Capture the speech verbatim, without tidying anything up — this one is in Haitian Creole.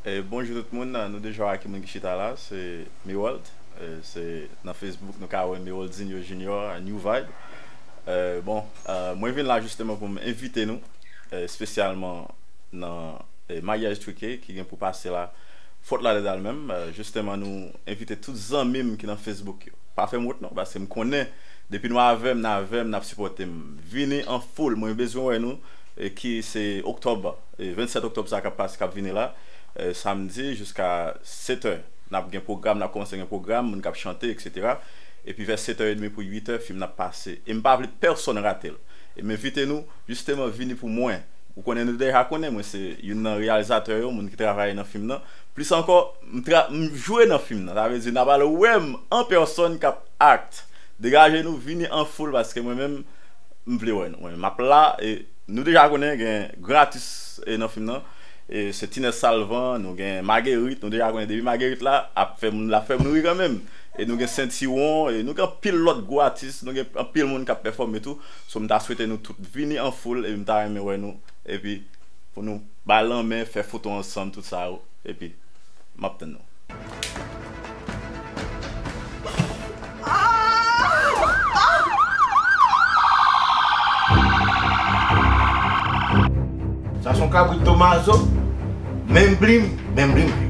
E, bonjou tout moun, nou deja wè ki moun ki chita la, se Mirold. E, se nan Facebook, nou ka wè Miroldinho Junior, New Vibe. E, bon, e, mwen vin la jisteman pou m envite nou, e, espesyalman nan, e, maryaj twike ki gen pou pase la, Fort Lauderdale menm. E, jisteman, nou envite tout zanmi m ki nan Facebook yo. Pa fè m wont non, paske m konnen depi nou avè m, n avè m, n ap sipòte m. Vini an foul, mwen bezwen wè nou, e ki se oktòb, e vennsèt oktòb sa k ap pase, k ap vini la, e samdi jiska sèt è. N ap gen pwogram, n ap kòmanse gen pwogram, moun k ap chante, etsetera. Epi vè sèt è edmi pou uit è, fim nan ap pase. E m pa vle pèsonn rate l. E m envite nou, jisteman, vini pou mwen. Ou konnen, nou deja konnen, mwen se youn nan reyalizatè yo, moun ki travay nan fim nan. Plis ankò, m tra, m jwe nan fim nan. Sa vle di, n ap al wè m an pèsonn k ap act. Degaje nou, vini an foul, paske mwen menm, m vle wè nou. Mwen, m ap la, e nou deja konnen, gen gran atis, e nan fim nan. E se Tinès Salvan, nou gen Magerit, nou deja konnen depi Magerit la, ap fè moun, l ap fè moun ri kanmenm. E nou gen Sentiwon, e nou gen anpil lòt gwo atis, nou gen anpil moun k ap pèfòme tou. So, m ta swete nou tout vini an foul, e m ta renmen wè nou, epi pou nou bay lanmen, fè foto ansanm, tout sa yo. Epi, m ap tann nou. Sa se yon kabrit Tomazo. Men blim, men blim.